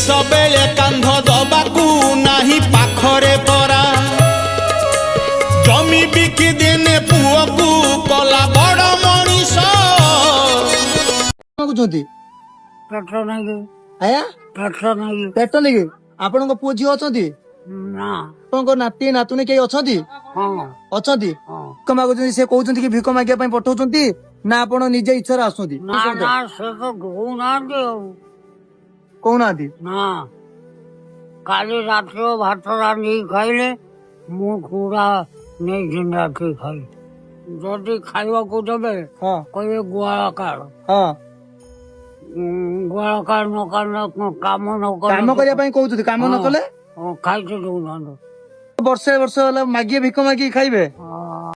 ଶେଷ ବେଳେ କାନ୍ଧ ଦବାକୁ ନାହିଁ ପାଖରେ ପରା। ଜମି ବିକି ଦିନେ ପୁଅକୁ କଲା ବଡ ମଣିଷ। ମାଗୁଛନ୍ତି? ପେଟ ନାଗି। ଆଜ୍ଞା? ପେଟ ନାଗି। ପେଟ ନେଇକି। ଆପଣଙ୍କ ପୁଅ ଝିଅ ଅଛନ୍ତି? ନା। ଆପଣଙ୍କ ନାତି ନାତୁଣୀ କେହି ଅଛନ୍ତି? ହଁ। ଅଛନ୍ତି? ହଁ। ଭିକ ମାଗୁଛନ୍ତି, ସେ କହୁଛନ୍ତି କି ଭିକ ମାଗିବା ପାଇଁ ପଠଉଛନ୍ତି ନା ଆପଣ ନିଜେ ଇଚ୍ଛାରେ ଆସୁଛନ୍ତି? ନା ନା, ସେ ତ ଦଉନାହାନ୍ତି ଆଉ। କହୁନାହାନ୍ତି? ନା, କାଲି ରାତିରେ ଭାତ ରାନ୍ଧିକି ଖାଇଲେ, ମୁଁ ଚୁଡ଼ା ନେଇକି ରାତି ଖାଇ। ଯଦି ଖାଇବାକୁ ଦେବେ, କହିବେ ଗୁହାଳ କାଢ। ଗୁହାଳ କାଢ, ନ କାଢ, କାମ ନ କଲେ। କାମ କରିବା ପାଇଁ କହୁଛନ୍ତି, କାମ ନ କଲେ ଖାଇତେ ଦଉନାହାନ୍ତି। ବର୍ଷେ ବର୍ଷ ହେଲା ମାଗିଏ, ଭିକ ମାଗିକି ଖାଇବେ?